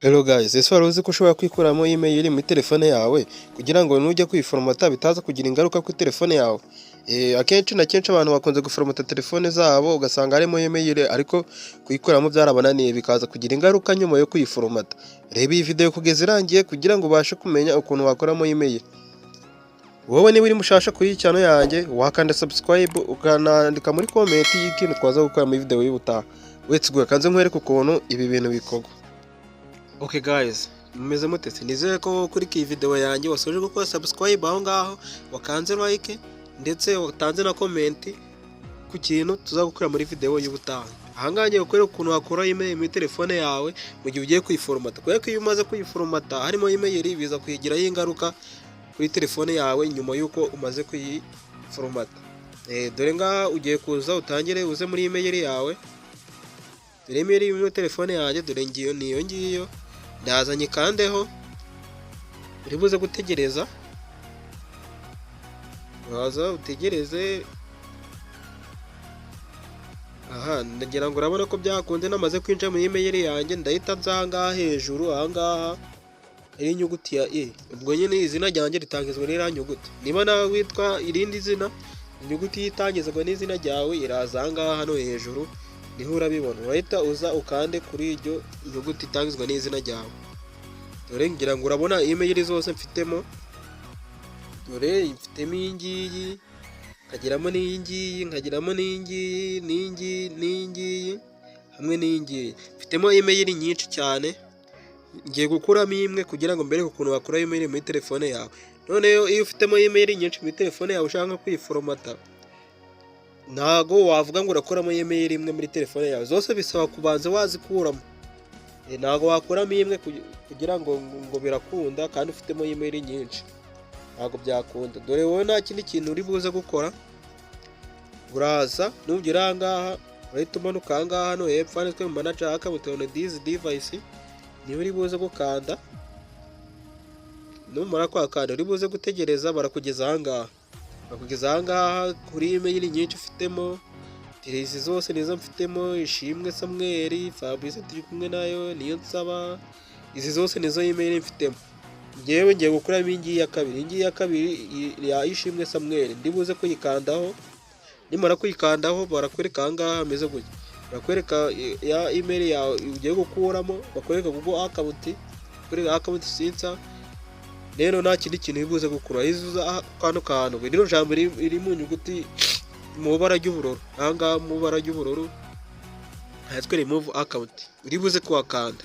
Hello guys, ese wari uzi ko ushobora kwikuramo email iri muri telefone yawe kugira ngo nujya kuyiforomata bitaza kugira ingaruka kuri telefone yawe? Akenshi na kenshi abantu bakunze guforomata telefone zabo, ugasanga harimo email, ariko kuyikuramo byarabananiye, bikaza kugira ingaruka nyuma yo kuyiforomata. Reba iyi video kugeza irangiye kugira ngo ubashe kumenya ukuntu wakoramo email. Wowe niba uri mushasha kuri iyi channel yanjye, wakanda subscribe, ukanandika muri comment y'ikintu twaza gukora muri video y'ubutaha. Let's go, kanze nkwereke ukuntu ibi bintu bikorwa. Okay guys, mumeze mute se? Nizere ko kuri iyi video yanjye wasoje gukora subscribe aho ngaho, wakanze like, ndetse watanze na comment ku kintu tuzagukora muri video y'ubutaha. Aha ngaha ngiye kukwereka ukuntu wakora email muri telefone yawe mu gihe ugiye kuyiforomata. Kubera ko iyo umaze kuyiforomata harimo email, biza kuyigiraho ingaruka kuri telefone yawe nyuma y'uko umaze kuyiforomata. Dore ngaha ugiye kuza utangire uze muri email yawe. Dore email iri muri telefone yanjye, dore ngiyo, niyo ngiyo. Ndaza nyikandeho, uri buze gutegereza, uraza utegereze. Aha ndagira ngo urabona ko byakunze, namaze kwinjira muri email yanjye. Ndahita nza aha ngaha hejuru, aha ngaha hari inyuguti ya E. Ubwo nyine izina ryanjye ritangizwa n'iriya nyuguti. Niba nawe witwa irindi zina, inyuguti itangizwa n'izina ryawe iraza aha ngaha hano hejuru, niho urabibona. Urahita uza ukande kuri iryo nyuguti itangizwa n'izina ryawe. Dore ngira ngo urabona email zose mfitemo. Dore mfitemo iyi ngiyi, nkagiramo n'iyi ngiyi, nkagiramo n'iyi ngiyi, n'iyi ngiyi, n'iyi ngiyi, hamwe n'iyi ngiyi. Mfitemo email nyinshi cyane. Ngiye gukuramo imwe kugira ngo mbereke ukuntu wakura email muri telefone yawe. Noneho iyo ufitemo email nyinshi muri telefone yawe, ushaka nko kuyiforomata, ntago wavuga ngo urakuramo email imwe muri telefone yawe. Zose bisaba kubanza wazikuramo. Ntabwo wakuramo imwe kugira ngo birakunda kandi ufitemo email nyinshi, ntabwo byakunda. Dore wowe nta kindi kintu uri buze gukora. Uraza nugera aha ngaha, urahita umanuka aha ngaha hano hepfo handitswe "Manage account on this device", niba uri buze gukanda. Numara kwakanda, uri buze gutegereza, barakugeza aha ngaha, bakugeza aha ngaha kuri email nyinshi ufitemo. Izi zose nizo mfitemo: Ishimwe Samuel, Fabrice turi kumwe nayo, niyo nsaba. Izi zose nizo email mfitemo. Ngewe ngiye gukuramo iyi ngiyi ya kabiri, iyi ngiyi ya kabiri ya Ishimwe Samuel. Ndi buze kuyikandaho. Nimara kuyikandaho, barakwereka aha ngaha hameze gutya. Barakwereka ya email yawe ugiye gukuramo, bakwereka Google account, bakwereka account sync. Rero nta kindi kintu uri buze gukura, uza kano kantu, rino jambo riri mu nyuguti mu ibara ry'ubururu, aha ngaha mu ibara ry'ubururu handitswe "Remove account", uri buze kuhakanda.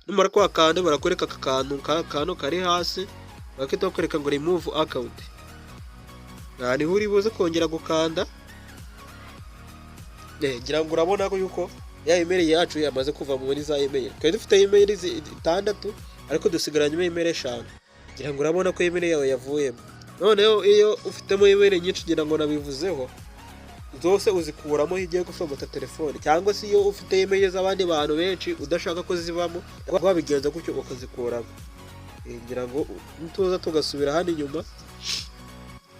Numara kuhakanda, barakwereka aka kantu, kantu kari hasi, bakahita bakwereka ngo "Remove account". Nta niho uri buze kongera gukanda. Ngira ngo urabona ko yuko ya email yacu yamaze kuva muri za email twari dufite. Email itandatu, ariko dusigaranyemo email eshanu. Ngira ngo urabona ko email yawe yavuyemo. Noneho iyo ufitemo email nyinshi, ngira ngo nabivuzeho, zose uzikuramo iyo ugiye gufomata telefone, cyangwa se iyo ufite email z'abandi bantu benshi udashaka ko zibamo, wabigenza gutyo ukazikuramo. Ngira ngo nituza tugasubira hano inyuma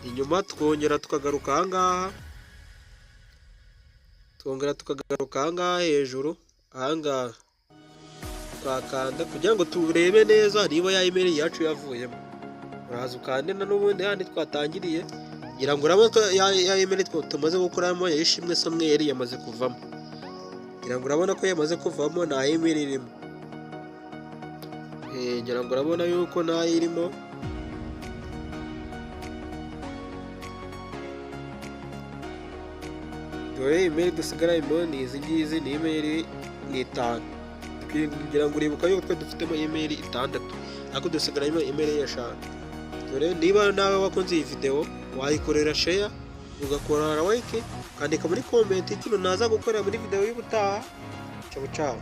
inyuma, twongera tukagaruka aha ngaha, twongera tukagaruka aha ngaha hejuru, aha ngaha tukakanda kugira ngo turebe neza niba ya email yacu yavuyemo. Uraza ukande na n'ubundi handi twatangiriye. Ngira ngo urabona ko ya email tumaze gukuramo ya Ishimwe Samuel yamaze kuvamo. Ngira ngo urabona ko yamaze kuvamo, nta email irimo. Ngira ngo urabona yuko ntayo irimo. Dore email dusigaranye ni izi ngizi, ni email ni itanu. Ngira ngo uribuka yuko twe dufitemo email itandatu, ariko dusigaranyemo email eshanu. Dore niba nawe wakunze iyi video, wayikorera share, ugakora like, ukandika muri comment ikintu naza gukorera muri video y'ubutaha. Ciao ciao.